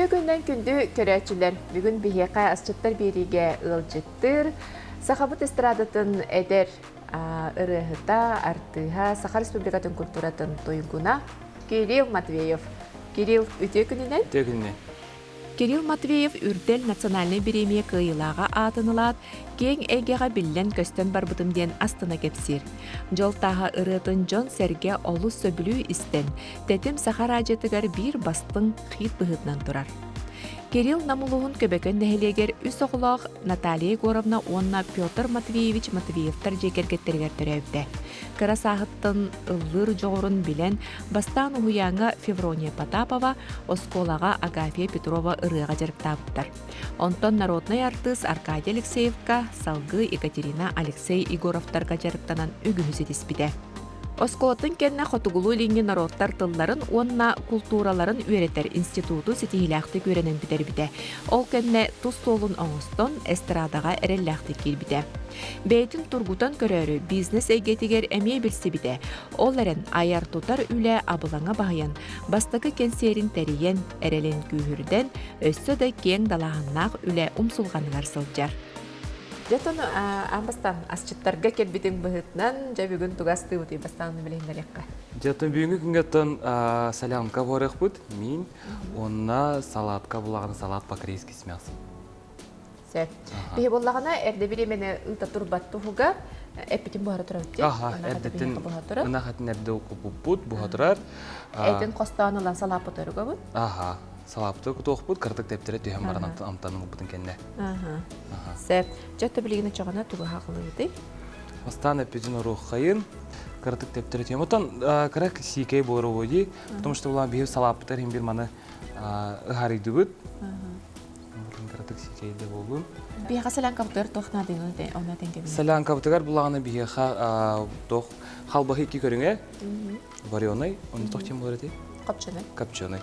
Үтүө күннэн күндү көрөөччүлэр! Бүгүн биһиэхэ асчыттар биэриигэ ыалдьыттыыр Сахабыт эстрадатын эдэр ырыаһыта, артыыһа, Саха Республикатын культуратын туйгуна Кирилл Матвеев. Кирилл, үтүө күнүнэн! Үтүө күнүнэн! Кирилл Матвеев Үрдэл национальнай бириэмийэ кыайыылааҕа аатын ылаат, киэҥ эйгэҕэ биллэн-көстөн барбытым диэн астына кэпсиир. Дьол тааһа ырыатын дьон-сэргэ олус сөбүлүү истэн, Тэтим саха араадьыйатыгар биир бастыҥ хит быһыытынан турар. Кирилл Нам улууһун Көбөкөн нэһилиэгэр үс оҕолоох Наталья Егоровна уонна Петр Матвеевич Матвеевтар дьиэ кэргэттэригэр төрөөбүтэ. Кыра сааһыттан ыллыыр дьоҕурун билэн, бастаан уһуйааҥҥа Феврония Потапова, оскуолаҕа Агафья Петрова ырыаҕа дьарыктаабыттар. Онтон народнай артыыс Аркадий Алексеевка, салгыы Екатерина Алексей Егоровтарга дьарыктанан үгүһү ситиспитэ. Оскуолатын кэннэ Хотугулуу-Илиҥҥи норуоттар тылларын уонна култуураларын үөрэтэр институту ситиһиилээхтик үөрэнэн бүтэрбитэ. Ол кэннэ тус суолун оҥостон, эстрадаҕа эрэллээхтик киирбитэ. Бэйэтин тургутан көрөөрү бизнес эйгэтигэр эмиэ билсибитэ. Ол эрэн айар-тутар үлэ абылаҥа баһыйан, бастакы кэнсиэрин тэрийэн, эрэлин күүһүрдэн, өссө да киэҥ далааһыннаах үлэ умсулҕаныгар сылдьар. Дьэ, оттон аан бастаан асчыттарга кэлбитиҥ быһыытынан, дьэ бүгүн тугу астыыбытый бастаан билиһиннэриэххэ. Дьэ, оттон бүгүҥҥү күҥҥэ оттон солянка буһарыахпыт, миин, уонна салатка булаҕына салат по-корейски с мясом. Сөп. Биһи буоллаҕына эрдэ бириэмэни ыыта турбат туһугар эппитин буһара турабыт дии. Аха, эрдэтин ынах этин эрдэ укуппут, буһа турар. Этин хостоон ылан салааппыт өрүгөбүт. Аха, салааппыты кутуохпут, кыратык тэптэрэ түһэн баран амтанын ылбытын кэннэ. Сөп. Дьэ, билигин оччоҕуна тугу хаҕылыыбытый? Бастаан эппитин оруоххайын, кыратык тэптэрэ түһэн. Оттон кыра сиикэй буолар дии, потому что булан биһи салааппытар иһин бир маны ыһарыйдыбыт. Кыратык сиикэй да буоллун. Биһиэхэ солянкабытыгар туох наадыйын оны этэн кэбиһин. Солянкабытыгар булаҕына биһиэхэ туох халбаһы икки көрүҥэ, вареный, оны туох диэн буолар этэй? Копченый. Копченый.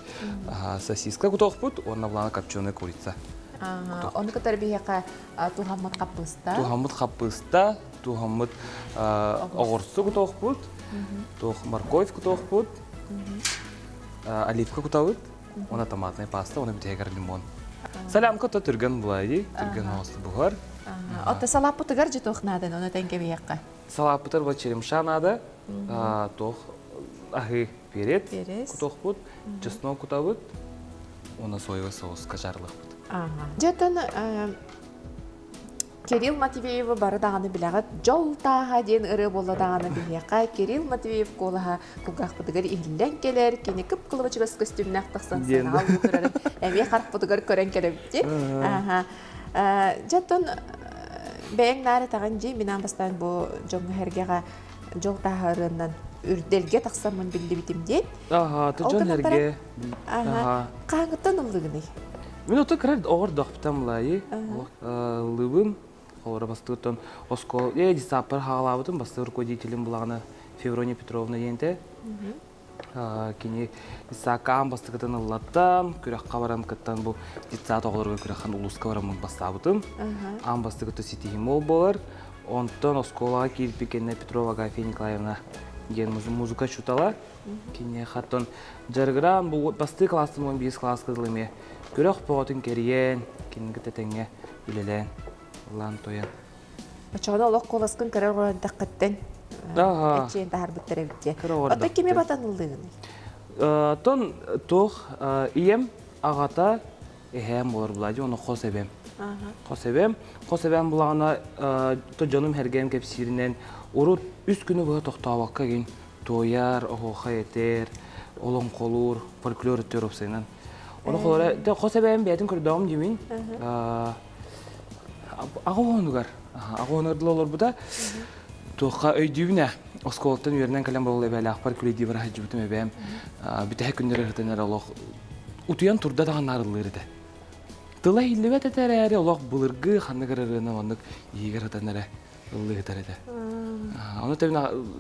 Сосиска кутуохпут уонна булаҕына копченый курица. Ону кытары биһиэхэ туһаммыт хаппыыста. Туһаммыт хаппыыста, туһаммыт оҕурсу кутуохпут, туох морковь кутуохпут, оливка кутабыт, уонна томатная паста, уонна бүтэһигэр лимон. Солянка то түргэн булайы, түргэн оҕусту буһар. Отто салааппытыгар же туох наада, ону этэн кэбиһиэххэ. Салааппытар вот черемша надо, туох аһы перец кутуохпут, чеснок кутабыт, уонна соевый соуска жарылыахпыт. Дьэ, оттон Кирилл Матвеевы бары даҕаны билэҕит. Дьол тааһа диэн ырыа буолла даҕаны биһиэхэ Кирилл Матвеев куолаһа кулгаахпытыгар иһиллэн кэлэр. Кини кып-кылабачыгас көстүүмнээх тахсан сыанаҕа ылыы турарын эмиэ харахпытыгар көрөн кэлэбит дии. Дьэ, оттон бэйэҥ наар этэҕин дии, мин аан бастаан бу дьоҥҥо сэргэҕэ дьол тааһа ырыаннан үрдэлгэ тахсаммын биллибитим диэн. Аха, дьон эргэ. Аха. Хаһааҥҥыттан ыллыгыный? Мин ото кыра оҕордохпутам лайы. Ыллыбын. Холоро бастыгыттан оскуола, э, детсадпар хаалаабытым, бастыгы руководителим булаҕына Феврония Петровна диэнте. Кини детсадка аан бастакытын ыллаттан, күрэххэ баран кыттан бу детсад оҕолоругар күрэххэн улууска бараммын бастаабытым. Аан бастакыта ситиһим ол буолар. Онтон оскуолаҕа киирбит кэннэ Петрова Агафья Николаевна диэн музыка учуутала. Киниэхэ оттон дьарыгыраан бу бастыы класстан 11 класска дылы эмиэ күрэх бөҕөтүн кэрийэн, кинини кытта тэҥҥэ үлэлээн, ыллаан-туойан. Оччоҕуна олох куоласкын көрөр олордоххуттан эчиэн таһаарбыттар эбит дии. Оттон кими батан ыллыгыный? Оттон туох ийэм аҕата эһээм буолар була дии, ону хос эбэм. Хос эбэм. Хос эбэм булаҕына то дьонум сэргээн кэпсииринэн урут үс күнү быһа тохтообокко игин туойар, оһуохай этэр, олоҥхолуур, фольклор өттүгэр уопсайынан. Ону холоро хос эбээм бэйэтин көрдөҕүм диимин. Аҕа оһонугар, аҕа оһонугар дылы олорбута. Туохха өйдүүбүн ээ. Оскуолаттан үөрэнэн кэлэн буолла эбээлээхпэр күлэйдии бара сылдьыбытым эбээм. Бүтэһик күннэри ыһытан эрэ олох утуйан турда даҕаны арыллыыр этэ. Тыла иһиллибэт этэ эрээри олох былыргы ханнык эрэ ырыаны оннук иһигэр ытан эрэ ыллыытар этэ. Ону тэбин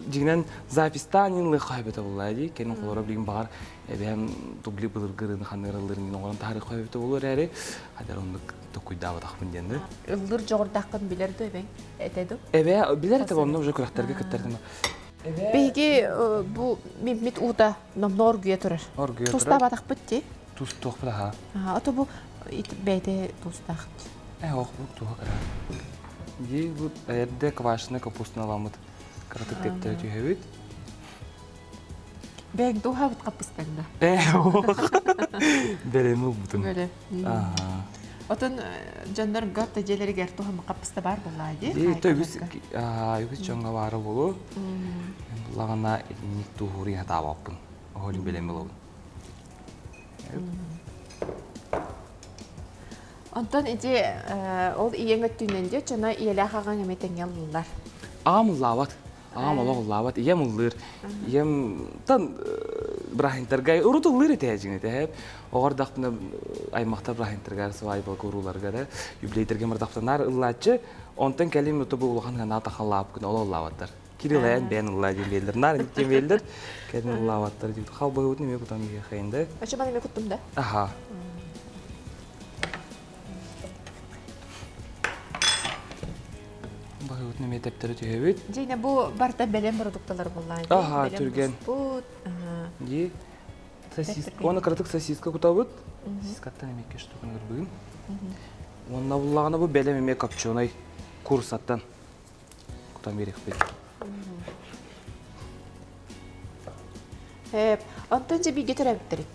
дьиҥинэн запистаан ыллыахха эбэтэ буолла дии. Кэнин холоро билигин баҕар эбээм тубли былыргы ырыаны ханнык эрэ ыллыырын оҥорон таһаарыахха эбитэ буолуо эрээри хадар оннук токуйдаабатахпын диэн да. Ыллыр дьоҕурдааххын билэр да эбэҥ этэ ду? Эбээ билэр этэ онно уже күрэхтэргэ кыттар Биһиги бу миммит уута номнуо оргуйа турар. Оргуйа турар. Тустаабатахпыт дии. Тустуохпут аха. Ото бу бэйэтэ туустаах. Э, ох, бу туһа кыра. Дии бу эрдэ квашеный капустаны аламмыт кыратык тэптэрэ түһэбит. Бэйэҥ туһаабыт хаппыстаҥ да. Э, ох. Бэлэми ылбытым. Бэлэ. Аа. Отон дьоннорго дьиэлэригэр туһама хаппыста баар буоллаа дии. Дии, то үгүс үгүс дьоҥҥо баара буолуо. Буллаҕына итинник туһуур иһатаабаппын. Оһолин бэлэми ылабын. Онтон ити ол ийэҥ өттүнэн дьэ чона ийэлээх аҕаҥ эмиэ тэҥҥэ ыллылар. Аҕам ыллаабат. Аҕам олох ыллаабат. Ийэм ыллыыр. Ийэм тан бырааһынньыктарга урут ыллыыр этэ дьиҥ этэ. Оҕордохпуна аймахтар бырааһынньыктарыгар свадьбалга урууларга да юбилейдэргэ бардахпына наар ыллааччы. Онтон кэлин бу улахан гына тахаллаабыккын ол ыллаабаттар. Кирилл эн бэйэн ыллаа диэн биэллэр. Наар диэн биэллэр. Кэлин ыллаабаттар диир. Халбаһыбытын эмиэ кутан биһиэхэйин да. Оччо эмиэ куттум да? Аха. Баһыбытын эмиэ тэптэрэ түһэбит. Дьиҥэ бу барыта бэлэм продукталар буоллаҕа. Аха, түргэн. Дии. Сосиска, уонна кыратык сосиска кутабыт. Сосискаттан эмиэ икки штуканы кырбыгым. Уонна буллаҕына бу бэлэм эмиэ копченый курсаттан кутан биэриэхпит. Эп, онтон дьэ бииргэ төрөөбүттэрий?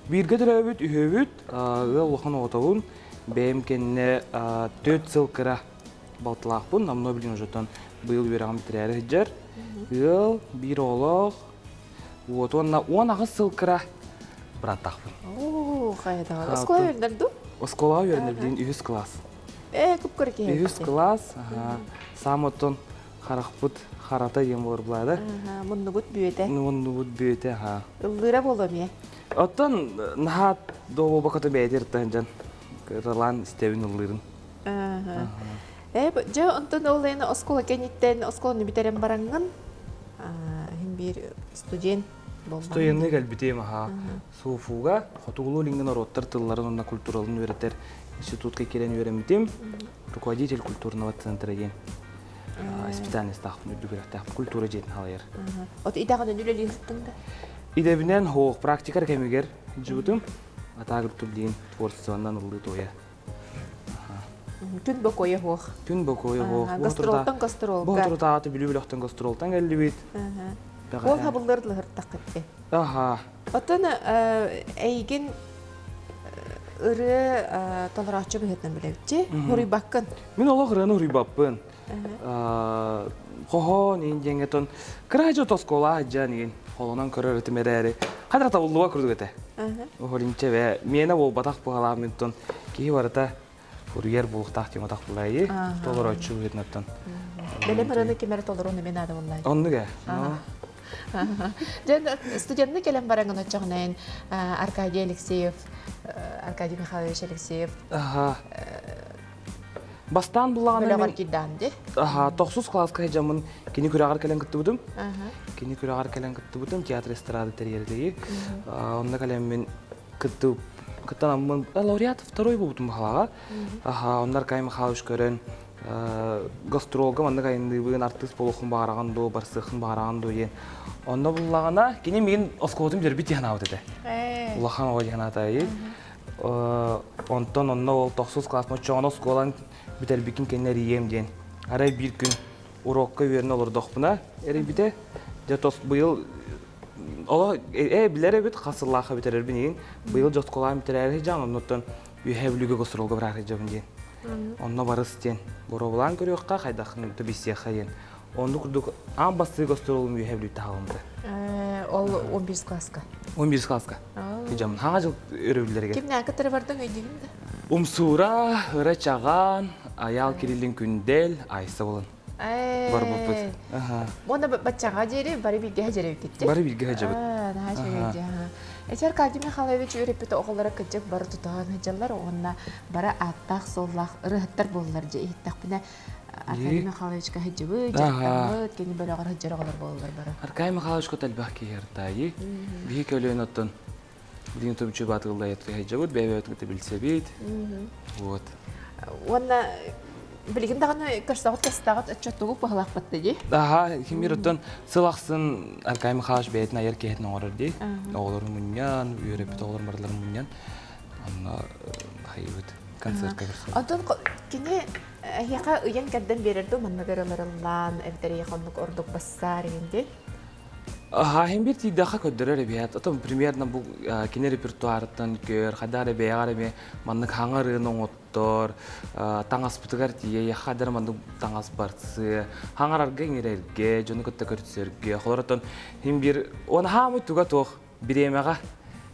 Бииргэ төрөөбүт үһүбүт, ыал улахан оҕотобун. Бэйэм кэннэ 4 сыл кыра балтылаахпын, намно билин ужотон быйыл үөрэҕим бүтэрээри сылдьар. Ыал, биир оҕолоох, вот уонна 18 сыл кыра бырааттаахпын. Оо, хайдаҕа. Оскуола үөрэнэр дуу? Оскуолаҕа үөрэнэр билин үһүс кылаас. Ээ, кып-кыра киһи. Үһүс кылаас, саам оттон харахпыт харата диэн буолар булаада. Муннубут бүөтэ. Муннубут бүөтэ, аха. Ыллыыра буолуо эмиэ. Оттон наһаа дуобабаката бэйэтэ ыртаһын дьон ыралаан истэбин ыллыырын. Ээ, дьэ, онтон ол эн оскуола кэнниттэн оскуоланы бүтэрэн бараҥҥын, иһин биир студент Студенныы кэлбитим, аха. СУФУга Хотугулуу-Илиҥҥи норуоттар тылларын уонна культураларын үөрэтэр институтка киирэн үөрэммитим. Руководитель культурного центра диэн специальностаахпын, үрдүк үөрэхтээхпин, культура дьиэтин халайар. От идэҕинэн үлэлии сыттыҥ да? Идэбинэн хоох практикар кэмигэр сылдьыбытым. Атаагыртым диэн творчествонан ыллыы туойа. Күн бокуойа суох. Күн бокуойа суох. Гастролтан гастролга. Бу соторутааҕыта Бүлүү бөлөхтөн гастролтан кэллибит. Ол хабыллар лыһыртаххыт Аха. Оттон эйигин ырыа толорооччу быһыытынан билэбитчи, хуруйбаккын. Мин олох ырыаны хуруйбаппын. Хоһоон иин диэҥҥэ тон кыра дьон оскуола дьан иин холонон көрөр этим эрээри хадра табыллыба курдук этэ. Оһолинча бэ миэнэ буолбатах быһалаах мин тон киһи барыта Уруйар буолуохтаах диэн отах булайы толорооччу быһыытынан. Бэлэм ырыаны ким эрэ толоруон эмиэ наада буоллаа. Оннук ээ. Дьэн студентны кэлэн бараҥын оччоҕунайын Аркадий Алексеев, Аркадий Михайлович Алексеев Аха. Бастаан буллаҕына бөлөҕөр киирдэҕин дии. Аха, тохсус кылааска сылдьаммын кини күрэҕэр кэлэн кыттыбытым. Кини күрэҕэр кэлэн кыттыбытым, театр эстрада тэрийэрдэги. Онно кэлэммин кыттып кыттан лауреат второй буолбутум баһалаҕа. Аха, онно Аркадий Михайлович көрөн гастролга маннык айанныыбын, артыыс буолуоххун баҕараҕын дуо, барсыаххын баҕараҕын дуо диэн. Онно буллаҕына, кини миигин оскуолатын бүтэрбит диэн анаабыт этэ. Улахан оҕо диэн аатайы. Онтон онно ол тохсус класс оччоҕуна оскуолаҥ бүтэрбиккин кэннэ эрийиэм диэн. Арай биир күн урокка үөрэнэ олордохпуна эрийбитэ. Дьэ тос быйыл Оло э билэр эбит хас сыллаахха бүтэрэрбин иһин быйыл дьосколаан бүтэрээри сылдьан оннуттан үөһээ бүлүүгэ гастролга бараары сылдьабын диэн. Онно барыс диэн боруобалаан көрүөххэ хайдахын билсиэххэ диэн. Оннук курдук аан бастыы гастролум үөһээ бүлүүттэ хаалыммыта. Ол 11 класска. 11 класска. Сылдьаммын. Хаҥа дьыл өрөбүллэригэр. Кимнээн кытары бардың өйдүүгүн да? Умсуура, Ыра Чаҕаан, Айаал Кириллин Күндэл, Айса болон. Барбыппыт. Уонна баччаҕа диэри бары бииргэ сылдьар Бары бииргэ сылдьабыт. Наһаа үчүгэй дии. Эти Аркадий Михайлович үөрэппит оҕолоро кырдьык бары тутуһан сылдьаллар уонна бары ааттаах-суоллаах ырыаһыттар буоллар дьэ иһиттэхпинэ Аркадий Михайловичка сылдьыбыт, дьарыктаммыт, кини бөлөҕөр сылдьар оҕолор буолаллар бары. Аркадий Михайловичка элбэх киһи ыртаайы. Биһи көлүөн оттон Билигин тумчу баатыллайа сылдьабыт, бэйэ-бэйэбитин кытта билсэбит. Вот. Уонна Билигин даҕаны көрсөҕүт кэстаҕыт оччотугу быһалаахпыт дии. Аха, химир оттон сыл ахсын Аркадий Михайлович бэйэтин айар киһитин оҥорор дии. Оҕолорун мунньан, үөрэппит оҕолорун барыларын мунньан, онно хайыбыт концертка көрсөбүт. Онтон кини эһиэхэ ыйан кэрдэн биэрэр дуу маннык ырыларыллаан эбэтэр эйиэхэ оннук ордук бассаар игин дии. Хаһын бир тиийдэххэ көрдөрөр эбиэт. Отон примерно бу кини репертуарыттан көр, хайдах эрэ бэйэҕэр эмиэ маннык хаҥа ырыаны оҥоттор, таҥаспытыгар тиийэ, хайдах маннык таҥас барсыа, хаҥарарга иҥэрэргэ, дьону кытта көрсөргө. Холор отон хин бир он хаамый туга туох бириэмэҕэ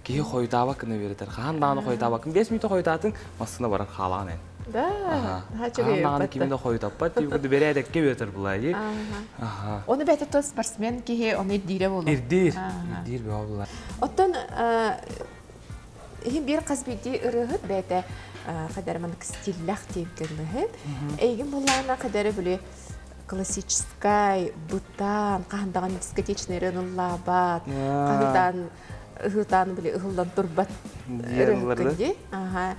киһи хойутаабак гына үөрэтэр. Хаһан даҕаны хойутаабаккын. 5 мүнүүтэ хойутаатыҥ, массыына баран хаалаҕын эн. Да, Хаһан даҕаны кими да хойутаппат, курдук бэрээдэккэ үөрэтэр булаа Аха. Оны бэйэтэ то спортсмен киһи ону ирдиирэ буолуо. Ирдиир. Ирдиир бөҕө булар. Оттон иһин биир хас биирдии ырыаһыт бэйэтэ хадары маннык стиллэх диэн көрүҥүһүт. Эйигин буллаҕына хадары били классическай, бытаан, хаһан даҕаны дискотечный ырыаны ыллаабат, хаһыытаан ыһыытаан били ыһыллан турбат ырыаһыккын дии. Аха.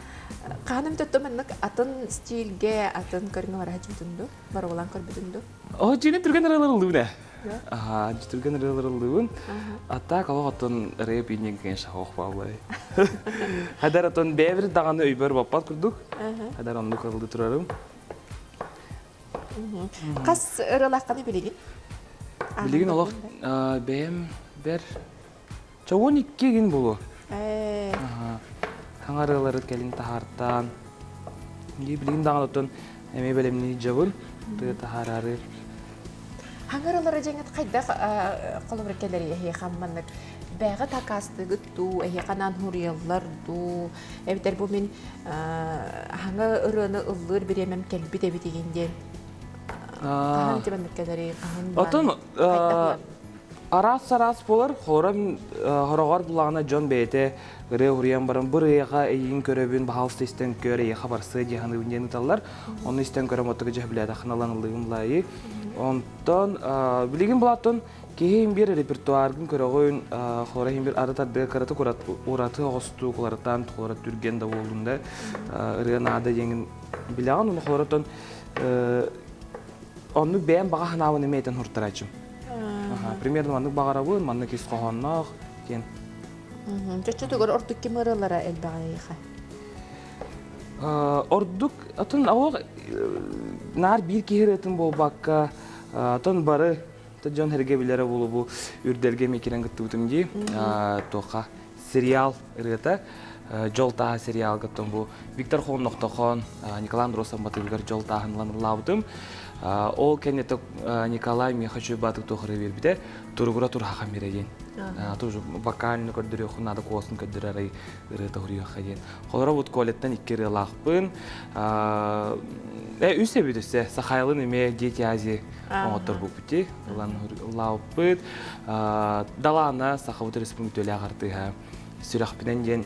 Хаһан эмит оттон маннык атын стильгэ, атын көрүҥҥэ бараһа дьүтүн дуу, боруобалаан көрбүтүн дуу? О, дьиҥэ түргэн ырыалар ыллыбын ээ. Аха, түргэн ырыалар ыллыбын. А так олох оттон рэп иннин конечно ох баалай. Хадар оттон бэйэбир даҕаны өйбөр баппат курдук. Хадар оннук ылды турарым. Хас ырыалааххыный билигин? Билигин олох бэйэм бэр чоуон икки гин булу. Хаҥа ырыалары кэлин таһаартаан. Билигин даҕаны оттон эмиэ бэлэмнии дьабын тыа таһаарары. Хаҥа ырыалары дьэҥит хайдах холобур кэлэри эһиэхэ маннык бэҕэ такаастыгыт дуу, эһиэхэ анаан хуруйаллар дуу, эбэтэр бу мин хаҥа ырыаны ыллыыр бириэмэм кэлбит эбит игин диэн хаһан тибаннык кэлэри хаһан Отон араас-араас буолар, хором хороҕор булаҕына дьон бэйэтэ ырыа уруйан баран бу ырыаҕа эйигин көрөбүн, баһаалыста истэн көр, эйиэхэ барсыа дии саныыбын диэн ыталлар. Ону истэн көрөм оттуга дьэ билээтэххинэ ылан ыллыыбын булаайы. Онтон билигин булааттан Киһи иһин биир репертуаргын көрөҕүн, холоро иһин биир ары тардыга кыратык ураты оҕостуу куларытаан холоро түргэн да буоллун да ырыа наада диэҥин билэҕин, ону холоротон оннук бэйэм баҕа санаабын эмиэ этэн хуртарааччым. Примерно маннык баҕарабын, маннык ис хоһоонноох диэн. Чоччутугар ордук ким ырыалара элбэҕи эйиэхэ? Ордук атын оҕо наар биир киһи ырыатын буолбакка, атын бары Дьон эргэ билэрэ буолуо бу үрдэлгэ эмиэ киирэн кыттыбытым дии. Туохха сериал ырыата Дьол тааһа сериалга оттон бу Виктор Хоннохтохон Николай Андросов матыыбыгар Дьол тааһын ылан ыллаабытым. Ол кэннэ Николай миэхэ үчүгэй баатык туох ырыа биэрбитэ Туругура турхахан биэрэ диэн. Тоже вокально көрдөрүөххүн наада куоласын көрдөрөр арай ырыата уруйуохха диэн. Холоро бут Колеттан икки ырыалаахпын. Үс эбит өссө Сахайлын эмиэ Дети Азии оҥотторбуппут ылан ыллаабыппыт. Далаана Сахабыт Республикалаах артыыһа сүрэхпинэн диэн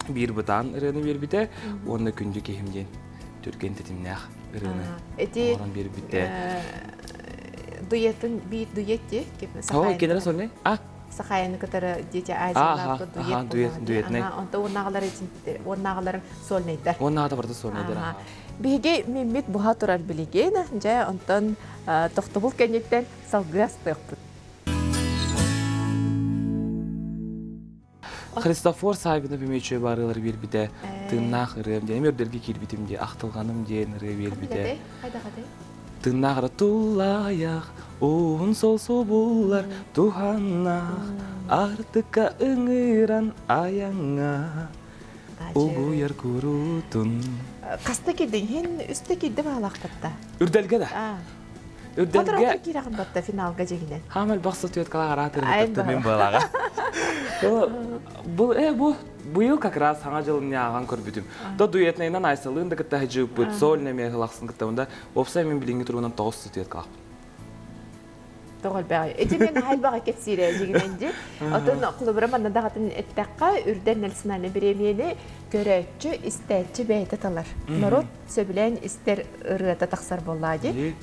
биир бытаан ырыаны биэрбитэ уонна күндү киһим диэн түргэн тэтимнээх ырыаны оҥорон биэрбитэ. Дуэтын биир дуэт дии О, кинилэр сольный? А? Сахаяны кытары Дети Азиялаах дуэт дуэтнай. Онто уоннаҕалар уоннаҕалар сольнайдар. Уоннаҕата барыта сольнайдар. Биһиги миммит буһа турар билигин, дьэ онтон тохтобул кэнниттэн салгыы астыахпыт. Христофор Савинов эмиэ барыылар биэрбитэ тыыннаах ырыам диэн эмиэ үрдэлгэ киирбитим дии ахтылҕаным диэн ырыа биэрбитэ тыыннаах ырыа туллаайах уһун сол субуллар туһаннаах артыкка ыҥыран айаҥҥа Угуйар куруутун. Хаста кирдиҥ? Һин үстэ кирди баалаахпатта. Үрдэлгэ да. Үрдэлгэ. Киирэҕин батта финалга дьигинэн. Хаамал бахса туеткалаах араатыр мин балаға. Бу бу быйыл как раз саҥа дьыл ньааҕан көрбүтүм. То дуэтнайынан Айсалыын да кытта хадьыыппыт, соль нэмиэ хылахсын кыттабында. Уопсай мин билиҥҥи туругунан тоҕус статуэткалаахпын. Тоҕо элбэҕий? Ити мен наһаа элбэҕи кэпсиирэ дьигинэн дии. Отон холобура манна даҕатын эттэххэ, үрдэн национальнай бириэмийэни көрөөччү, истээччи бэйэтэ талар. Норуот сөбүлээн истэр ырыата тахсар буоллаа дии.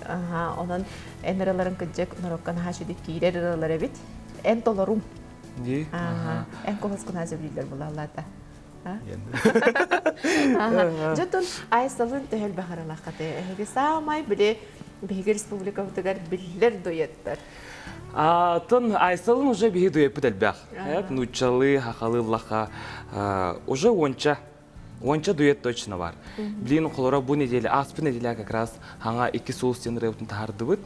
Онон эн ырыаларын кырдьык норуокка наһаа үчүгэй киирэр ырыалар эбит. Эн толорум. Дии. Эн куһускунаа сөбүлүүллэр буолаллаата. Дьотун Айсалын төһөл баҕарылаххаты эһиги саамай били биһиги республикабытыгар биллэр дуэттар. Атын Айсалын уже биһи дуэппит элбэх. Нуччалыы, хахалы лаха уже уонча Уонча дуэт точно бар. Блин, холоро бу неделя, ааспыт неделя как раз хаҥа икки соус диэн ырыабытын таһардыбыт.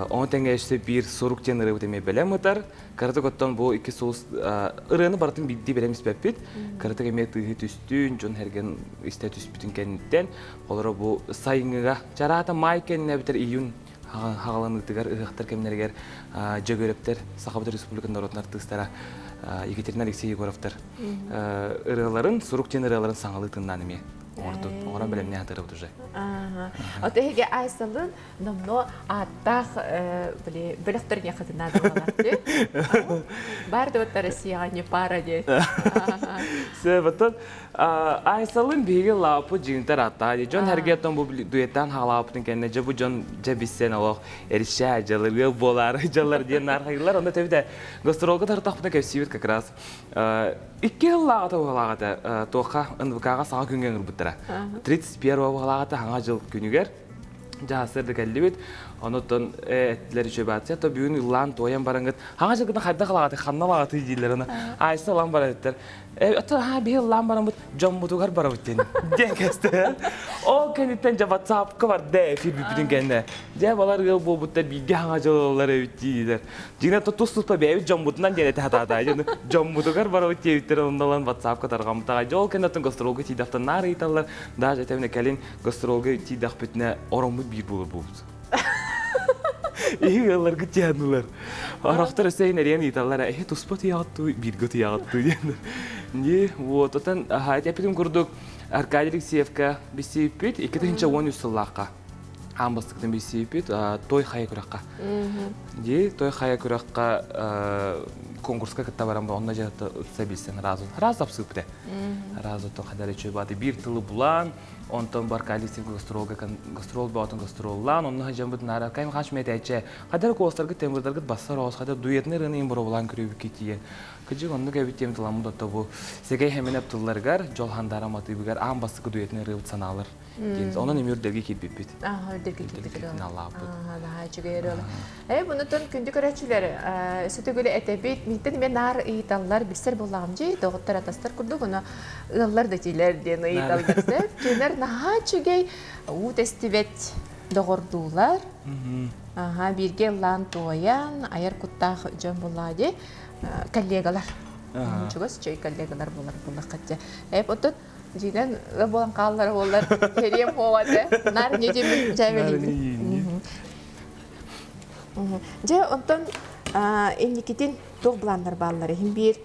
Ону тэҥэ өссө биир сурук диэн ырыабыт эмиэ бэлэм ытар. Кыратык оттон бу икки соус ырыаны барытын биирдии бэлэм испэппит. Кыратык эмиэ тыыһы түстүүн, дьон хэрген истэ түспүтүн кэнниттэн, холоро бу сайыҥҥыга, чараата маай кэннэ эбэтэр июнь хаҕаланыытыгар ыһыахтар кэмнэригэр Дьөгүөрэптэр Сахабыт Республикатын норуотун артыыстара Екатерина Алексей Егоровтар ырыаларын, сурук диэн ырыаларын саҥалыы тыннаан эмиэ оҥордун, оҥорон бэлэмнээн атырабыт уже. Ото эһиги Айсалын номно ааттаах били бөлөхтөргө хатынаан буолааччы. Бар да Россияҕа не пара диэн. Сөп, Айсалын биһиги лааппыт дьиҥтэр аттаа дии. Дьон эргиэттэн бу дуэттаан хаалаабытын кэннэ дьэ бу дьон дьэ билсэн олох эришээ дьалар ыал буолаары дьаллар диэн наархайыллар. Онно тэбитэ гастролга тартахпына кэпсиибит как раз. Икки сыллааҕыта уһалааҕыта туохха НВК-ҕа саҥа күҥҥэ ыҥырбыттара. 31 уһалааҕыта саҥа дьыл күнүгэр дьаһасыр да кэллибит. Онуттан эттилэр үчүгэй то бүгүн ыллаан туойан бараҥҥыт хаҥа дьылгына хайдах ылаҕытый ханна ылаҕытый дииллэр аны Айса ылан баран эттэр Оттон биһи ыллаан бараммыт дьоммутугар барабыт диэн диэн кэстэ. Ол кэнниттэн дьэ ватсапка барда эфир бүппүтүн кэннэ. Дьэ балар ыал буолбуттар бииргэ хаҥа дьылалар эбит диилэр. Дьиҥэ тус-туспа бэйэбит дьоммутунан диэн этэ сатаата. Дьоммутугар барабыт диэбиттэр онно ватсапка тарҕаммытаҕа. Дьэ ол кэнниттэн гастролга тиийдэхтэн наар ыйыталлар. Даже этэминэ кэлин гастролга тиийдэхпитинэ ороммут биир буолар буолбут. Иһи ыалларгыт дьаһаннылар. Орохтор өссө инэриэн ыйыталлар, эһи туспа тыйаҕыттуу, бииргэ тыйаҕыттуу диэн. Не, вот, отон эппитим курдук Аркадий Алексеевка билсибиппит 2013 сыллаахха аан бастакытын билсибиппит той хайа күрэххэ. Ди той хайа күрэххэ конкурска кытта баран онно дьэ ыкса билсэн разу раз апсыыппыт. Разу то хадары чуйбаты биир тылы булан Онтон Баркалистин гастролга гастрол бөҕөтүн гастроллаан, онно сылдьаммыт наара кайм хач мэтээччэ хадар куостаргыт тембырдаргыт бассар оҕус хадар дуэтны ырыаны им боробулаан көрүүбүккэ тиийэн кыдьык оннук эбит диэн тыламмыт отто бу сэгэй хэминэп тылларыгар дьол хандаара матыыбыгар аан бастакы дуэтны ырыабыт санаалар диэн онон эми үрдэлгэ киирбиппит. Ааха үрдэлгэ киирбит. Налааппыт. Наһаа үчүгэй ырыалар. Э бунутун күндү көрөөччүлэр сүтүгүлэ этэбит миттен мен наар ыйыталлар билсэр буоллаҕым дьи доҕоттор атастар курдук ону ыаллар да тилэр диэн ыйыталлар сөп кинилэр наһаа үчүгэй уу тэстибэт доҕордуулар аха бииргэ ыллаан туойан айар куттаах дьон буоллаҕа дии коллегалар чугас үчүгэй коллегалар буолар буоллахха э оттон дьиинэн ыал буолан хааллара буоллар хериэм хуоҕа этэ наар не диэммин дьээбэлиибин Дьэ, онтон инникитин туох былааннар бааллар? Иһин биир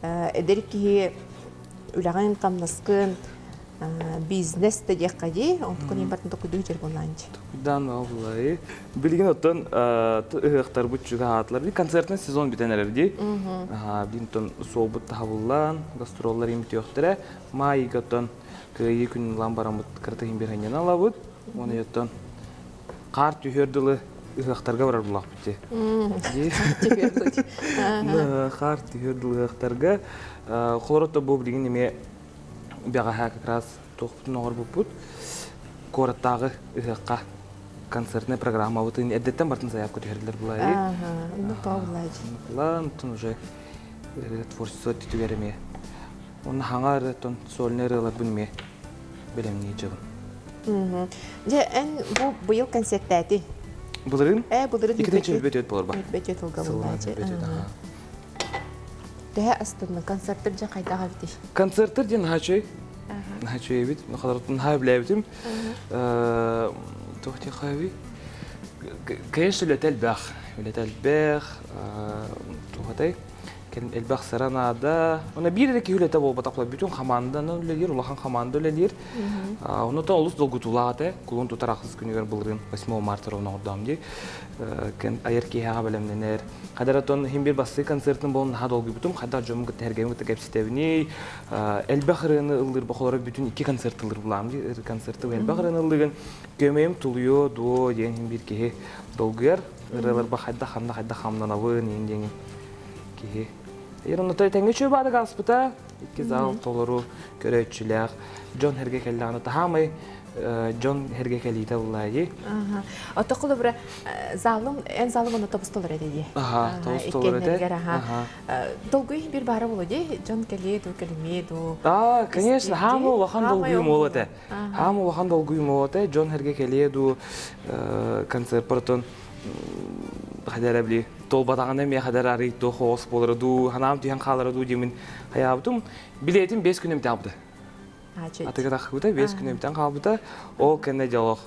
эдэр киһи үлэҕин, хамнаскын, бизнес да диэххэ дии, онтукун иһин бартын токуйдуу сылдьар буоллаан дии. Токуйдаан буоллай. Билигин оттон ыһыахтарбыт чугаһаатылар. Би концертный сезон бүтэн эрэр дии. Билигин оттон суолбут таһабыллаан, гастроллар имтиэхтэрэ. Маайга оттон кыайыы күнүн ылан бараммыт кыратыгын биир ханньана ылабыт. Уонна оттон хаар түһүөр дылы ыһыахтарга барар буллахпыт дии. Хаар түһүөр дылы ыһыахтарга. Холорото бу билигин эмиэ бэҕэһээ как раз туохпутун оҥорбуппут. Куораттааҕы ыһыахха концертная программабытын эрдэттэн бартын заявка түһэрдилэр булаайы. Ну, павлай. Онтон уже творчество түтүгэр эмиэ. Онно хаҥа ырыаттан сольный ырыаларбын эмиэ бэлэмнии дьабын. Дьэ, эн бу быйыл концерттээти. Былырыын? Э, былырыын. Иккитинчи өлбөт болор ба. Өлбөт тылга буллаачы. Төһө астынны концерттер дьэ хайдах эбитий? Концерттер диэн наһаа Наһаа эбит. Хатарыттан наһаа билээбитим. Туох диэххэ Конечно, үлэтэ элбэх. Үлэтэ элбэх. Туох этэй? Элбэх сыра наада. Уна биир эрэ киһи үлэтэ буолбатах бүтүн хамаанданан үлэлиир, улахан хамаанда үлэлиир. Онно олус долгутуулаах этэ. Кулун тутар ахсыс күнүгэр былырыын 8 марта ровно оҥордоом дии. Айар киэһэҕэ бэлэмнэнэр. Хадара тон иһин бир бастыы концертын болон наһаа долгуйбутум. Хайдах дьоммун кытта эргэмин кытта кэпсэтэбиний. Элбэх ырыаны ыллыыр бохолоро бүтүн икки концерт ыллыр булаам дии. Концерты элбэх ырыаны ыллыгын. Көмөйүм тулуйуо дуо диэн иһин биир киһи долгуйар. Ырыаларба хайдах ханна хайдах хамнанабын иһин диэн киһи. Ер онно тэҥҥэ үчүгэй баадык ааспыта. Икки зал толору көрөөччүлээх. Дьон эргэ кэллэҕинэ таһаамай дьон эргэ кэлиитэ буллаайы. Ото холобура залым эн залым онно тобус толор этэ дии. Аха, тобус толор этэ. Аха. Долгуй бир баара боло дии. Дьон кэлиэ дуу, кэлимиэ дуу. Аа, конечно, хаама улахан долгуйум ол этэ. Хаама улахан долгуйум ол этэ. Дьон эргэ кэлиэ дуу концерт протон хадара били толбатаҕына эмиэ хадара арый туох оҕус буолара дуу, ханаам түһэн хаалара дуу диэмин хайаабытым. Билиэтим 5 күн эмтээх Атыга тахсыбыта, 5 күн эмтэн хаалбыта. Ол кэннэ дьолох.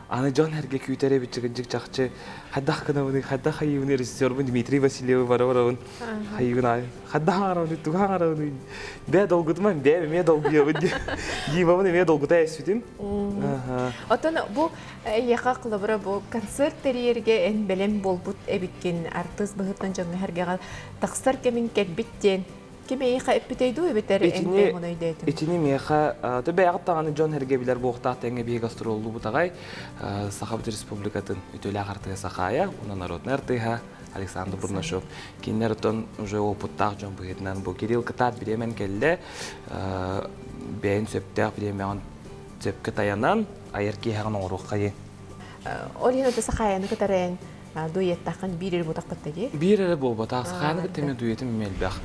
Аны дьон эргэ күүтэр эбит чыгынчык чахчы. Хайдах гынабыный, хайдах хайыыбыный режиссербун Дмитрий Васильевы бара-барабын. Хайыыбын аайы. Хайдах аҥарабыный, тугу аҥарабыный. Бээ долгутуман, бээ эмиэ долгуйабын диye. Димабын эмиэ долгута эспитим. Оттон бу эйиэхэ холобура бу концерт тэрийэргэ эн бэлэм буолбут эбиккин, артыыс быһыытынан дьоҥҥо сэргэҕэ тахсар кэмиҥ кэлбит диэн ким эйиэхэ эппитэй дуу эбэтэр эн Итини бэйэҥ өйдөөтүҥ? Итини миэхэ бэйэҕит даҕаны дьон эргэ билэр буолуохтаах тэҥҥэ биһиги гастроллуубут аҕай Сахабыт Республикатын үтүөлээх артыыһа Сахаайа уонна народнай артыыһа Александр Бурнашов. Кинилэр оттон уже опыттаах дьон быһыытынан бу Кирилл кытаат бириэмэн кэллэ, бэйэн сөптөөх бириэмэҕин сөпкө тайанан айар киэһэҕин оҥоруоххайы. Ол иһин ото Сахаайаны кытары эн дуэттаххын биир эрэ буолтахпыт дии? Биир эрэ буолбатах. Сахаайаны кытта эмиэ дуэтим эмиэ элбэх.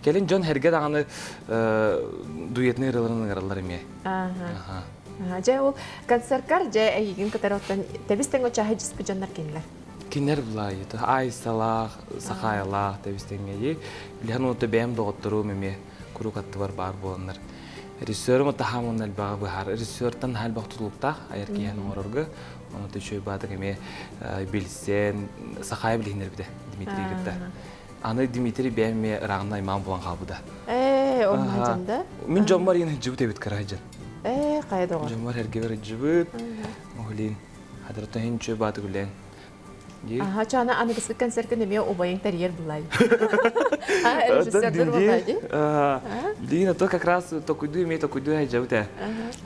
Кэлин дьон эргэ даҕаны дуэтный ырыаларын ыҥыраллар эмиэ. Дьэ ол концерткар дьэ эйигин кытары оттон тэбис тэҥ очааһы дьиспит дьоннор кинилэр. Кинилэр булаайыта Айсалаах, Сахаайалаах тэбис тэҥҥэйи. Билиһэн уонна бэйэм доҕотторум эмиэ куруук аттыбар баар буоланнар. Режиссерым таһаам уонна элбэҕи быһаар. Режиссертан наһаа элбэх тутулуктаах айар киһини оҥорорго. Ону үчүгэй баатык эмиэ билсэн Сахаайа билиһиннэрбитэ Дмитрий кытта. Аны Дмитрий бэйэм эмиэ ырааҕынан аймаҕым булан хаалбыта. Ээ, онно дьонда? Мин дьоммор иин ыдьыбыт эбит кыра дьон. Ээ, хайа доҕор? Дьоммор эргибэр ыдьыбыт. Оһулин. Хадырта иһин үчүгэй баатык үлээн. Аха, чаана аныгыскы концерткын эмиэ убайыҥ тэрийэр булай. А, режиссердыр булай ди? Билигин ото как раз токуйдуу эмиэ токуйдуу хайдьабыт ээ.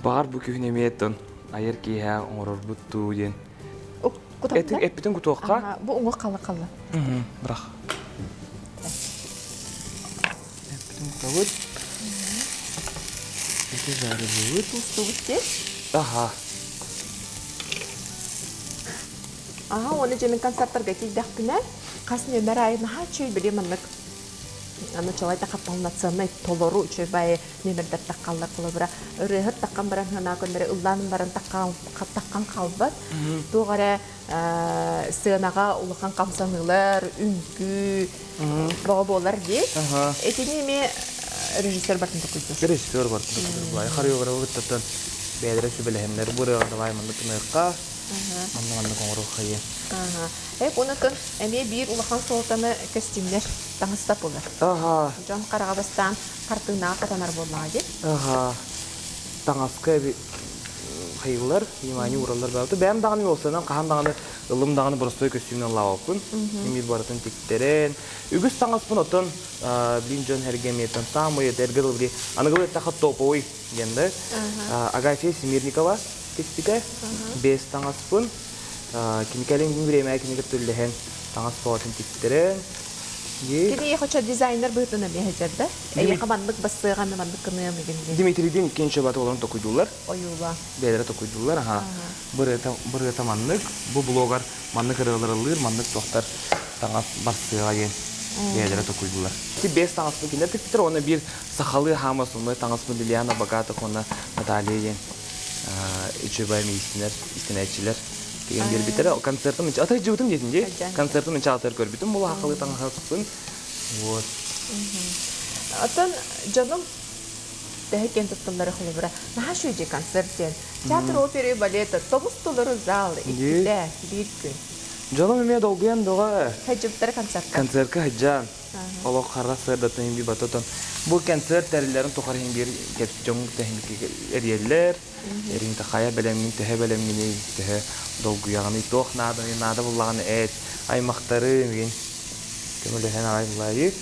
Баҕар бу күһүн эмиэ тон айар киэһэ оҥорорбут дуу диэн. Эппитин кутуохха. Бу уҥуох халла халла. Бырах. Эппитин кутабыт. Эти жарыбыт. Туустубут дии. Аха. Аха, уонна дьэ мин концерттарга тиийдэхпинэ, хас нүөмэр аайы наһаа үчүгэй били маннык аны чалайдахха полноценный толору үчүгэй баайы нүөмэрдэр таххаллар холобура ырыаһыт таххан баран санаа көннөрү ыллаан баран таххан хаалбат туох эрэ сыанаҕа улахан хамсаныылар үҥкүү бөҕө буолар дии итини эмиэ режиссер бартын токуйдуур режиссер бартын токуйдуур хореографы кыттаттан бэйэлэрэ сүбэлэһэннэр бу ырыаҕа давай маннык гыныахха манна маннык оҥоруохха диэн Эп онутун эмиэ биир улахан суолтаны көстүүмнэр таҥастап буолар. Дьон хараҕа бастаан хартыынаҕа хатанар буоллаҕа дии. Таҥаска хайыылар, внимание уураллар баҕата. Бэйэм даҕаны уолсанан хаһан даҕаны ылым даҕаны боростуой көстүүмнэн ыллаабаппын. Мин барытын тиктэрэн. Үгүс таҥаспын оттон блин дьон эргэ эмиэтэн саамай эргэ дыл били аныгылыы эттэххэ топовый диэн да. Агафья Семирникова тикпитэ. Бэс таҥаспын. Кини кэлин бириэмэ кинигэ түллэһэн таҥас тоҕотун тиктэрэн. Кини хоча дизайнер быһыытынан эмиэ сылдьар да? Эйиэхэ маннык бассыаҕа маннык гыныам игин диэн. Дмитрийдиин иккиэн чөбөт олорон токуйдууллар. Ойуула. Бэйэлэрэ токуйдууллар, аха. Бырыата, бырыата маннык, бу блогар маннык ырыалар ыллыыр, маннык туохтар таҥас барсыаҕа диэн бэйэлэрэ токуйдуулар. Ити бэс таҥаспын кинилэр тикпиттэр уонна биир сахалыы хаама основной таҥаспын Лилиана Богатых уонна Наталья диэн үчүгэй миистинэр, истинээччилэр тигэн биэрбиттэрэ. Концертым ата дьыбытым диэтин дии. Концертым инчаатыгар көрбүтүм була хахалыы таҥаһыппын. Вот. Оттон дьонум төһө киэн тутталлара холобура наһаа үчүгэй концерт диэн. Театр оперы балета тобус толору зал иккитэ биир күн. Дьонум эмиэ долгуйан бөҕө. Хадьыбтар концертка. Концертка хадьаан. Олох хара сырдатын иһин батотон. Бу концерт тэриллэрин тухары иһин биир дьон эрийэллэр. Эрин хайа бэлэмҥин, төһө бэлэмҥиний, төһө долгуйаҕыный, туох нааданы, наада буллаҕына эт, аймахтары мигин көмөлөһөн аҕай булаайы.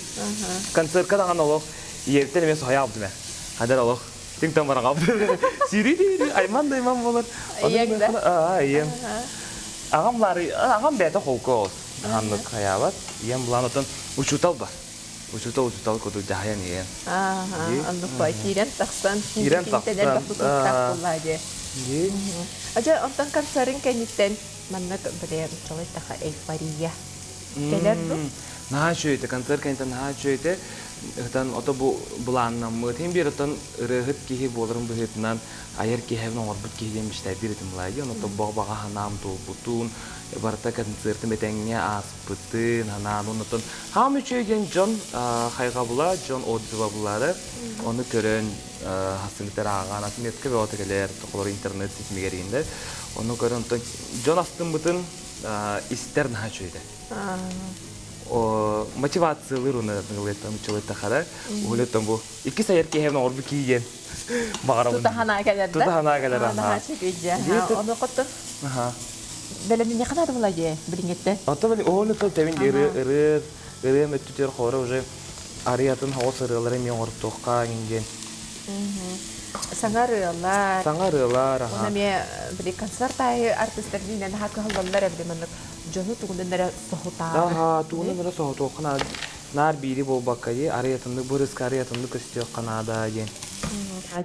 Концертка даҕаны олох ийэбиттэн эмиэ соһуйа албытым ээ. Хадар олох тиҥтэн баран хаалбытым. Сири айман да айман буолар. Ийэҥ да? Аа, ийэм. Аҕам лаары, аҕам бэйэтэ холку оҕус. Ханнык хайаабат. Ийэм булаан отон учуутал бар. Учуутал учуутал курдук дьаһайан иһэн. Ааха, оннук бай киирэн тахсан, Киирэн киинтэн тахсан. элбэх тутулуктаах буоллаа дии. Дии. Дьэ, онтон концерын кэнниттэн маннык били нуччалай эйфория кэлэр дуу? Наһаа үчүгэй концерт кэнниттэн наһаа үчүгэй Ытан ото бу былааннаммыт. Хин биир отон ырыаһыт киһи буоларын быһыытынан айар киһи оҥорбут киһи диэн мечтайдыыр этим былаайы. Ону тобоҕ баҕа ханаам туолбутун, барыта концертым этэҥҥэ ааспытын, ханаан оннотон хаам үчүгэй диэн дьон хайҕабыла, дьон отзыва булары. Ону көрөн хасыҥытар ааҕан отметка бөҕөтө кэлэр, тохолор интернет ситимигэр иһинде. Ону көрөн онтон дьон астыммытын истэр наһаа үчүгэй мотивациялыыр уна ылыттан уһулеттан бу икки сайар киһи оҥорбу киийэн баҕарабын Тута ханаа кэлэр да? Тута ханаа кэлэр Наһаа үчүгэй Ону коттон бэлэмнине ханаа була дии билиҥҥиттэн. Ото били уһулеттан тэбин ыры ыры ырыа мөттүтүөр хоро уже арыятын хоҕус ырыалары эмиэ оҥортуохха диэн. Саҥа ырыалар. Саҥа ырыалар, Уонна эмиэ били концерт аайы артистар диинэн наһаа кыһаллаллар эбит маннык дьону тугунан эрэ соһутаары. Аха, тугунан эрэ соһутуохха наада. Наар биири буолбакка дии, арыйатыннык бу ырыска арыйатыннык көстүөххэ наада диэн.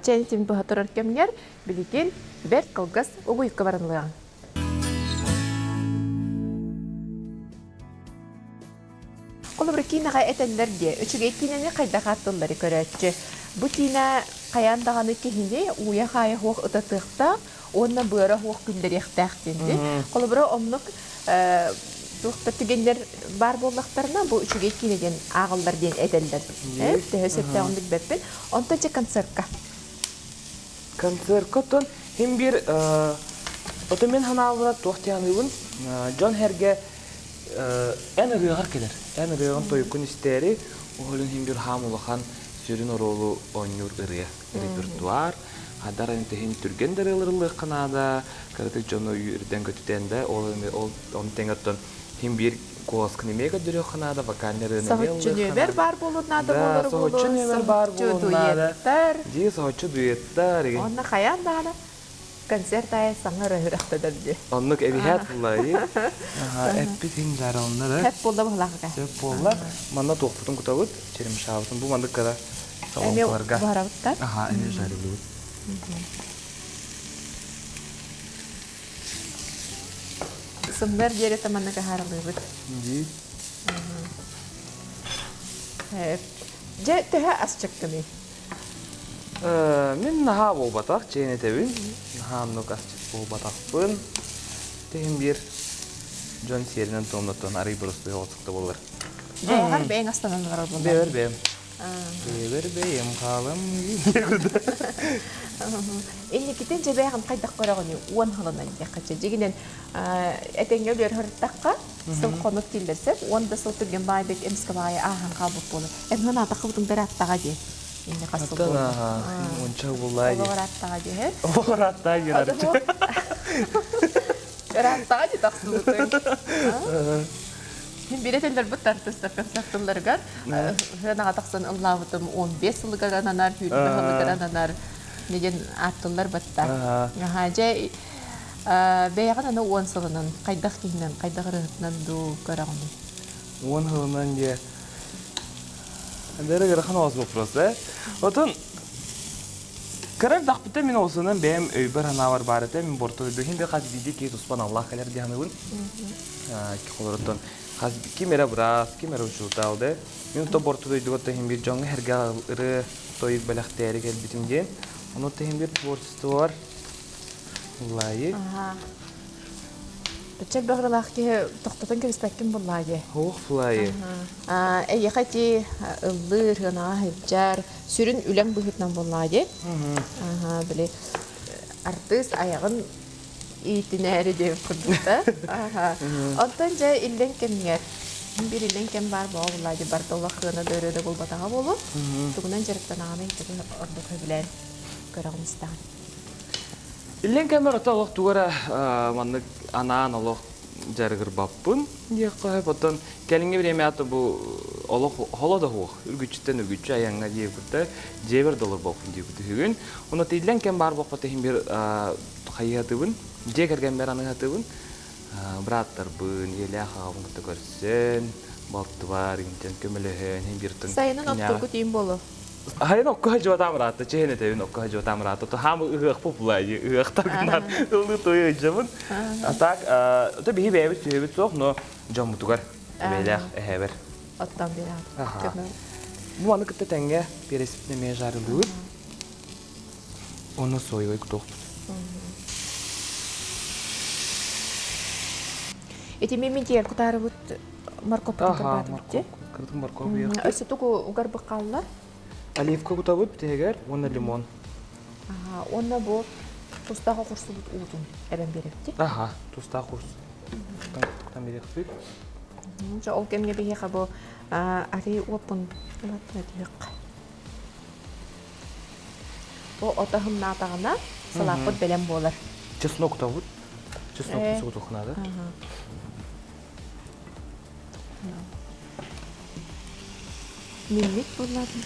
Чэ, итин быһа турар кэмҥэр билигин бэрт кылгас угуйукка барынлыаҕыҥ. Холобура, киинэҕэ этэллэр диэ, үчүгэй киинэни хайдах ааттыллары көрөөччү. Бу киинэ хайаан даҕаны киһини ууйа-хаайа суох ытатыахтаах уонна быара суох күллэриэхтээх диэн дии. Холобура, оннук туох да түгэннэр баар буоллахтарына, бу үчүгэй киинэ диэн ааҕыллар диэн этэллэр. Төһө сөптөөҕүн билбэппин. Онтон дьэ концертка. Концертка оттон хим биир отон мин ханаалбына туох диэн дьон сэргэ эн ырыаҕар кэлэр. Эн ырыаҕын тойуккун истээри, оһолун иһин бир хаам улахан сүрүн оруолу оонньуур ырыа. Репертуар, хадар тиһин түргэн да ырыаларыллыахха наада, кыратык дьону үрдэн көтүтэн да, ол ол он тэҥ оттон хим биир куоласкын эмиэ көрдөрүөххэ наада, вокальный ырыаны эмиэ Соһуччу ыллыахха нүөмэр наада. баар буолуон наада Да, буолар соһуччу буолуо, нүөмэр баар соһуччу буолуон наада. дуэттар. Дии, соһуччу дуэттар. Уонна хайаан даҕаны концерт аайы саҥа ырыа дии. Оннук эбиһээт буллаайы. Эппит жаралыннары. Хэп буолла быһылаахыга. Сөп буолла. Манна туохпутун кутабыт, черемшабытын. Бу маннык кара Эмиэ соломкаларга. буһарабыттар. Аха, эмиэ жарылыбыт. Сымнар диэри таманнык аһарылыыбыт. Дии. Дьэ, төһө асчыккыный? Мин наһаа буолбатах, чэйин этэбин. Наһаа оннук асчыт буолбатахпын. Тиһин биир дьон сиэринэн туомнаттан арый боростуой оҕотукта буолар. Бэйэҕэр бэйэҥ астанан олорор буоллаҕыҥ. Бэйэбэр бэйэм. Бэйэбэр бэйэм хаалам. Инникитин дьэ бэйэҕин хайдах көрөҕүнүй? Уон сылынан диэххэ чэ. Дьигинэн этэҥҥэ өлүөр сыл хонук киллэрсэк, уон да сыл түргэн баайбыт эмискэ баайы ааһан хаалбыт буолар. Эн аатахха бутуҥдар аттаҕа дии. Инне хас сыл Аттан буолла? уонча буллаа дии. Олоҕор аттаҕа дии. Олоҕор аттаа диэн арычы. Ырааттаҕа дии тахсыбытыҥ. Мин биир этэллэрбит артыыстар концертыларыгар сыанаҕа тахсан ыллаабытым 15 сылыгар ананар, 20 сылыгар ананар деген ааттыллар батта. Аха, дьэ бэйэҕин аны уон сылынан хайдах киһинэн, хайдах ырыаһытынан дуу көрөҕүнүй? Уон сылынан дьэ Дэрэ ыарахан оҕус вопрос, да? Отон кыра эрдэхпиттэн мин олусунан бэйэм өйбөр санаабар баар этэ, мин борто дойду да хас биирдии киһи туспа аналлаах кэлэр дии саныыбын. Холоруттан хас ким эрэ быраас, ким эрэ учуутал да. Мин то борто дойдуга иһин биир дьоҥҥо эргэ ырыа тойук бэлэхтээри кэлбитим диэн. Ону иһин биир творчестволар Лайы. Бачча элбэх ыралаах киһи тохтотон кэбиспэккин буллаа дии. Ох, флайы. Эйиэхэ ити ыллыыр, ыанаҕа сылдьар, сүрүн үлэҥ быһыытынан буоллаҕа дии. Били артыыс айаҕын иитинээри диэбит курдук да. Онтон дьэ иллэҥ кэмҥэр биир иллэҥ кэм баар буола буллаа дии барыта олох кыана да өрө да булбатаҕа буолуо. Тугунан дьарыктанаҕыный тугу ордук сөбүлээн көрөҕүн истэҕин? Иллэҥ кэммэр ото олох тугу эрэ маннык анаан олох дьарыгырбаппын диэххэ сөп. Оттон кэлиҥҥи бириэмэҕэ бу олох холо да суох. Үргүччүттэн үргүччү айаҥҥа диэбит дьиэбэр да олорбоппун диэбит үһүгүн. Онно иллэҥ кэм баар буолбат иһин биир хайыһатыбын, дьиэ кэргэммэр аныһатыбын. Бырааттарбын, ийэлээх аҕабын кытта көрсөн, Балтыбар интен көмөлөһөн хин биртын. Сайынын оттургу тиим болу. Хайын окко хажуатам ыраатта, чэһин этэбин окко хажуатам ыраатта. То хаамы ыһыах популай, ыһыахтар гынар ылы тойо ыдьабын. А так, то биһи бэйэбит сүһөбүт суох, но дьоммутугар эбээлээх эһэбэр. Оттон биэрэ. Бу аны кытта тэҥҥэ пересипне эмиэ жарылыыбыт. Оны соевай кутуохпут. Ити мин тиэр кутаарыбыт морковкатын кырбаатыбыт. Кырытын морковь уйахпыт. Өссө тугу угарбыт хаалла? Оливка кутабыт бүтүһүгэр уонна лимон. Уонна бу тустаах оҕурсубут уутун эбэн биэрэбит. Аха, тустаах оҕурсу. Кутан биэриэхпит. Ол кэмҥэ биһиэхэ бу арыы уоппун түһүөххэ. Бу ото ыһымнаатаҕына салааппыт бэлэм буолар. Чеснок кутабыт. Чеснок кутуох наада. Миммит буоллаатын.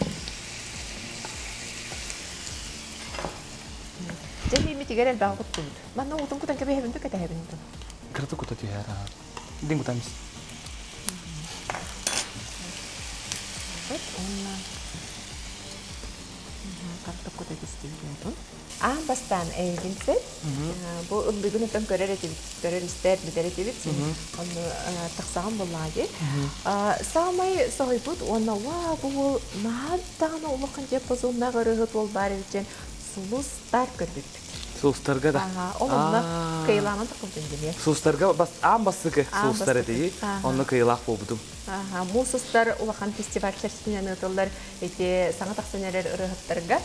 Дьэ миммитигэр элбэҕи куттубут. Манна уутун кутан кэбиһэбин да кэтэһэбин дуу? Кырата кута түһэр. Дин кутамис. Уонна картоп кута түстүбүт уутун. Аан бастаан эйигин сеп. Бу ыллыгын отон көрөр этибит, көрөр истэр, билэр этибит. Онну тахсаҕын буоллаҕа дии. Саамай соһуйбут уонна уа бу уол наһаа даҕаны улахан диапазоннаах ырыаһыт уол баар эбит диэн сулустар көрбүппүт. Сулустарга да. Ол онно кыйылаанан таххыбытын димиэ. Сулустарга аан бастакы сулустар этии. Онно кыйылаах буолбутум. Муус устар улахан фестиваль чэрчитинэн ыытыллар ити саҥа тахсан эрэр ырыаһыттарга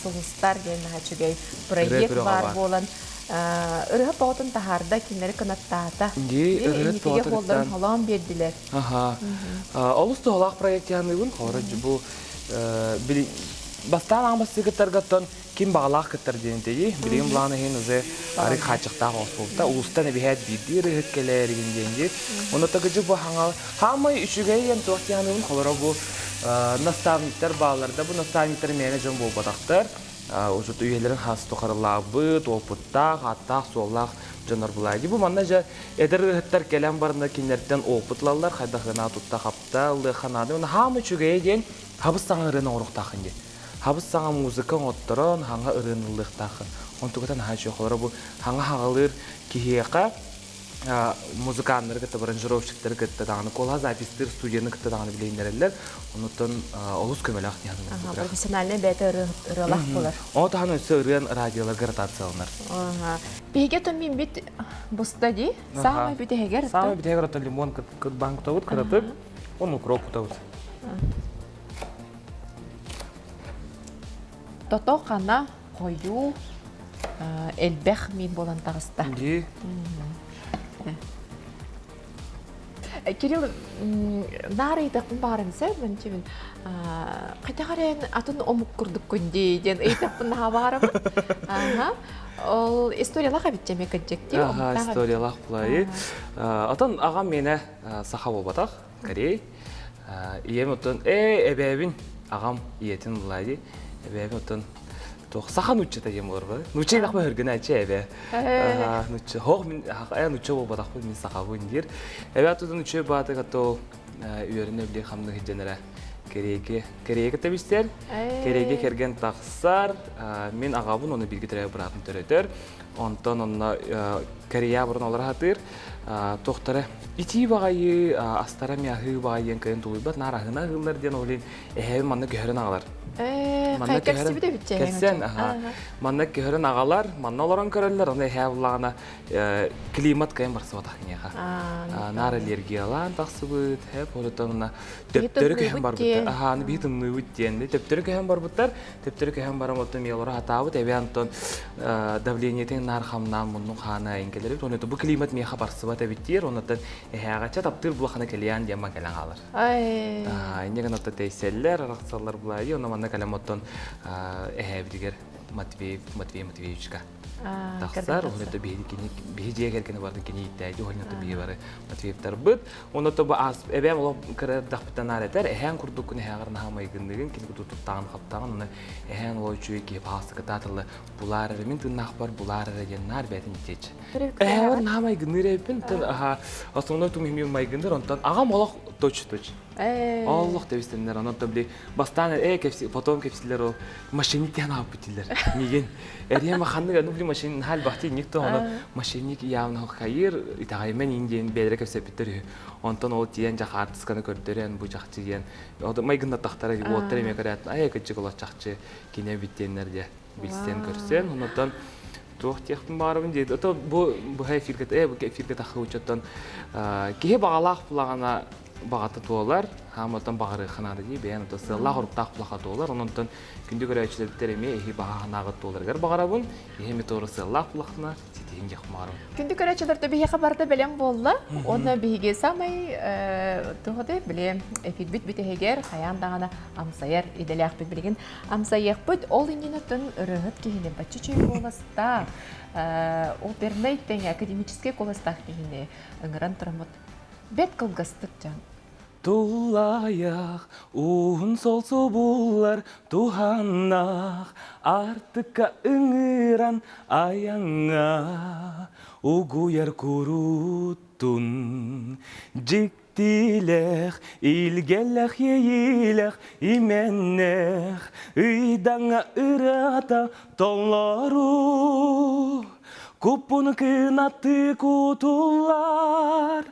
Сулустар диэн наһаа үчүгэй проект баар буолан ырыа тоҕотун таһаарда, кинилэри кынаттаата. Инникигэ хуолларын холоон биэрдилэр. Олус туһалаах проект диһаныыбын. Хоро бу бастаан аан бастыгыттаргаттан ким баҕалаах кыттар диэн тэйи. Билигин былаан иһин уже арык хааччахтаах оҕус Улуустан эбиһээт биирдии ырыһыт кэлээригин диэн дии. Онно тагыжы бу хаҥал хаамай үчүгэй диэн туох диһаныыбын холоро бу наставниктар бааллар да бу наставниктар мээнэ дьон буолбатахтар. Уже үйэлэрин хас тухарылаабыт, опыттаах, ааттаах-суоллаах дьоннор булаайди. Бу манна же эдэр ырыһыттар кэлэн барына кинилэртэн опыт ылаллар, хайдахына тутта хапта ылыахха наада. Уонна хаама үчүгэйэ диэн хабыс саҥа ырыаны оҥоруохтааххын диэн. Хабыс саҥа музыка оҥотторон, хаҥа ырыаны ыллыахтааххын. Онтуката наһаа үчүгэй. Холоро бу хаҥа хаҕалыыр киһиэхэ музыканнары кытта, аранжировщиктары кытта даҕаны, куолаһа запистыыр студияны кытта даҕаны билиһиннэрэллэр. Онуттан олус көмөлөөх диэн Профессиональный бэйэтэ ырыалаах буолар. Ол таһынан өссө ырыан радиоларга ротацияланар. Биһиги отон мин буста дии. Саамай бүтэһигэр. Саамай бүтэһигэр отон лимон кытбаан кутабыт, кыратык, он укроп кутабыт. Тото хана хойуу элбэх мин буолан таҕыста. Дии. Кирилл наар ыйытахпын баҕарым сэр чибин хайдах эрэн атын омук курдуккун дии диэн ыйытахпын наһаа баҕарабын. Аха. Ол историялаах эбит дьэ кырдьык дии. Аха, историялаах булайы. Отон аҕам миэнэ саха буолбатах, корей. Ийэм оттон ээ эбээбин аҕам ийэтин булайы. Эбээбин оттон туох саха нууччата диэн буолар ба. Нуучча илэх бөһөргүнээччи эбээ. Нуучча хоох мин ээ нуучча буолбатахпын мин сахабын диир. Эбээ тутун нуучча бааты катто үөрэнэ билии хамны хидженерэ. Кэриэки кэриэки тэбистэр. Кэриэки кэргэн тахсар. Мин аҕабын оны бииргэ төрөөбүт быраатын төрөтөр. Онтон онно Корея бурун олор хатыыр. Туохтара итии баҕайы астара мяһыы баҕайы диэн кыайан тулуйбат наар аһына аһыыллар диэн ол иһин эһээбин манна көһөрөн аҕалар. Манна көһөрөн кэлсэн манна көһөрөн аҕалар, манна олорон көрөллөр, ону эһээ буллаҕына климат кыайан барсыбатах киниэхэ. Наар аллергиялаан тахсыбыт, хэп олотон төптөрү көһөн барбыттар. Аха, биһи тымныыбыт диэн. Төптөрү көһөн барбыттар, төптөрү көһөн баран оттон миэлоро хатаабыт, эбэ Антон давлениетин наар хамнаан муннун хаана айын кэлэрбит. Оны бу климат миэхэ барсыбат эбит диир, оннуттан эһээҕэччэ таптыыр булахана кэлиэн диэн ман кэлэн хаалар. Инне гына тэйсэллэр, арахсаллар булайы, онно манна кэлэн оттон эһээбитигэр. Матвеев Матвей Матвеевичка тахсар. Онно биһи кини биһи дьиэ кэргэни бардын кини ииттээди, онно биһи бары Матвеевтарбыт. Онно бу аас эбээм олох кыра эрдэхпиттэн наар этэр, эһээн курдуккун эһээҕэр наһаа майгынныгын, кини куту туттаҕын хаптаҕын, онно эһээн олох үчүгэй киһи баҕастыкытаатылла булаар эрэ, мин тыыннаахпар булаар эрэ диэн наар бэйэтин иттиэччи. Эһээбэр наһаа майгынныыр эбиппин, основной тум иһимиин майгынныр, онтон аҕам олох точь-точь. Олох тэбистэннэр, онон били бастаан кэпси, потом кэпсилэр ол мошенник диэн ааппыт дииллэр. Миигин эриэм ханнык ну били мошенник наһаа элбэхтии никто ону мошенник явно хайыр итэҕэймэн ин диэн бэйэлэрэ кэпсэппиттэр үһү. Онтон ол тиийэн дьэ хаартысканы көрдөрөн бу чахчы диэн майгыннаттахтара уоттар эмиэ көрөөт ай кырдьык олох чахчы кини эбит диэннэр дьэ билсэн көрсөн онтон туох диэхпин баҕарабын диэт ото бу быһа эфиргэ бу эфиргэ таххы учуттан киһи баҕалаах булаҕына баҕата туолар хааматтан баҕарыахха наада дии бэйэн ото сыаллаах оруктаах булаха туолар ононтон күндү көрөөччүлэрбитэр эмиэ эһи баҕа санааҕыт туоларыгар баҕарабын иһи эми туора сыаллаах булахына ситиһин диэх баҕарабын. Күндү көрөөччүлэр биһиэхэ барыта бэлэм буолла. Уонна биһиги самай туһудай били эфирбит бүтэһигэр хайаан даҕаны амсайар идэлээхпит билигин амсайыахпыт. Ол иннинэ тын ырыһыт киһини бачча чүй куоластаах, опернай тэҥэ академическай куоластаах киһини ыҥыран тураммыт бэт кылгастык дьон. Туллайах, уһун сол субуллар туһаннаах, артыкка ыҥыран айаҥҥа угуйар куруутун. Дьиктилээх, илгэлэх иэйиилэх имэннэх, ыйдаҥа ырыата толору. Куппун кынатты кутуллар,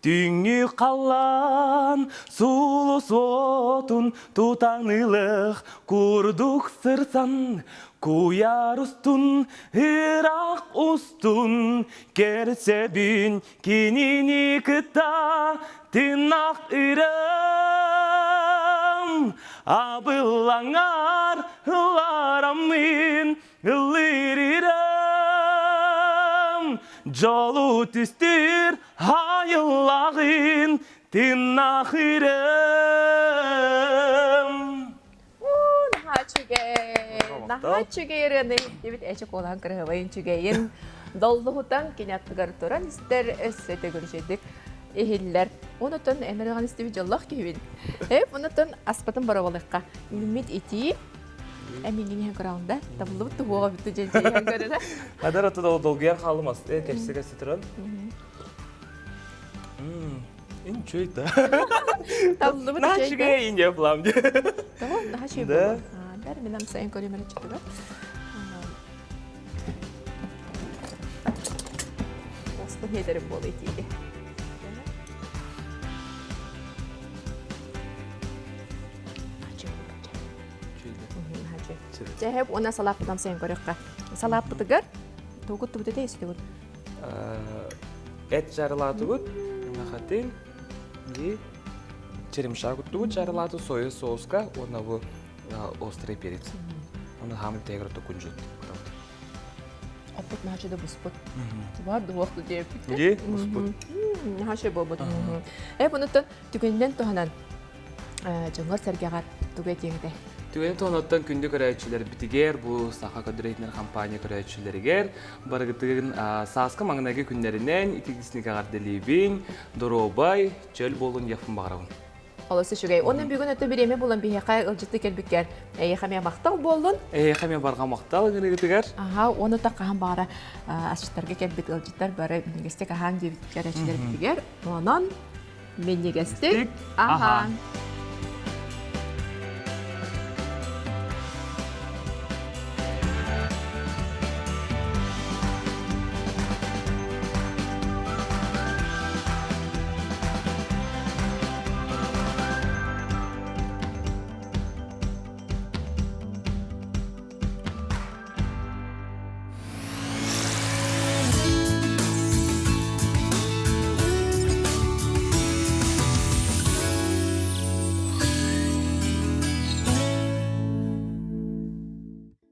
Түҥҥү халлаан сулус уотун тутан ылых курдук сырсан куйаар устун ыраах устун керсебин кинини кытта тыыннаах ырам абыллаҥар ылараммын ыллыырырам дьолу түстүүр айыллаҕын тыыннаахырым. Наһаа үчүгэй, наһаа үчүгэй ырыаны иһиттибит эчи куолаһын кырыһыбайын үчүгэйин доллуһутан кини аттыгар туран истэр өссө төгүрүчэйдик иһиллэр. Онутун эмэрҕэн истибит дьоллоох киһибин. Эп онутун аспатын бороболыхха. Миммит итии Эмиҥин иһэн көрөҕүн да? Табыллыбыт туһуоҕа бүтү дьэ иһэн көрөрө. Адар аты долгуйар хаалым ас кэпсэ кэпсэ туран. Инчүй да. Табыллыбыт Наһаа үчүгэй инде плам. Того наһаа үчүгэй буолла. Бэр мен амсайын көрүм эрэ чүтүгэр. Остун хедерим буола итииги. Дьэһэп уонна салааппытын сайын көрүөххэ. Салааппытыгар тугу куттубут этэй өстүгүт? Эт жарылаатыбыт, хатын, ди черемша куттубут жарылааты соя соуска уонна бу острый перец. Оны хамын тегер кунжут. Оппут наһаа да буспут. Бар дуох диэппит. Ди буспут. Наһаа буолбут. Э бунуттан түгэнинэн туһанан дьоҥҥор-сэргэҕэр тугу этиэҥ этэй? Түгэни туһанаттан күндү көрөөччүлэрбитигэр, бу Саха көрдөрөйтүнэр компания көрөөччүлэригэр барыгытыгын сааскы маҥнайгы күннэринэн итигисник эҕэрдэлиибин, доруобай, чөл буолун диэхпин баҕарабын. Олус үчүгэй. Уонна бүгүн өттө бириэмэ булан биһиэхэ ыалдьытты кэлбиккэр эйиэхэ эмиэ махтал буоллун. Эйиэхэ эмиэ барҕа махтал ыҥырыгытыгар. Аха, уонна та хаһан баара асчыттарга кэлбит ыалдьыттар бары минньигэстик аһаан диэбит көрөөччүлэрбитигэр. Онон минньигэстик аһаан.